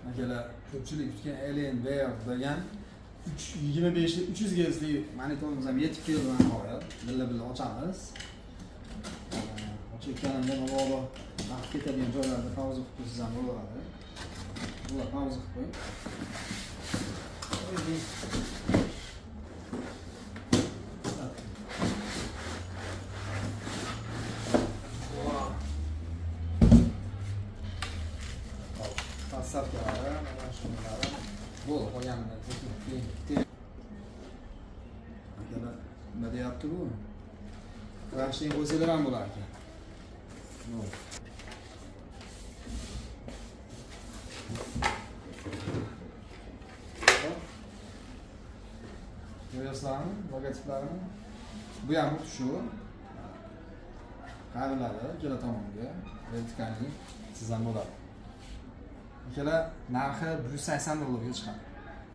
Akalar, ko'pchilik kutgan Alienware degan 325 lik 300 Hzli monitorimiz ham yetib keldi nihoyat. Billa-billa ochamiz. Ochayotganimda mabodo vaqt ketadigan joylarda pauza qilib qo'ysangiz ham bo'laveradi. Bular pauza qilib qo'ying. Hop, подставка lari, mana shunlari. Bo'ldi, qolganini keyin. Akalar, nima deyapti bu? Кронштейн qo'ysanglar ham bo'lar ekan. Bo'ldi. Hop. Ko'ryapsizlarmi logotiplarini? Bu ham xuddi shu. Qayriladi ikkala tomonga, вертикальный siz ham bo'ladi. Ikkala narxi 180 dollarga chiqadi.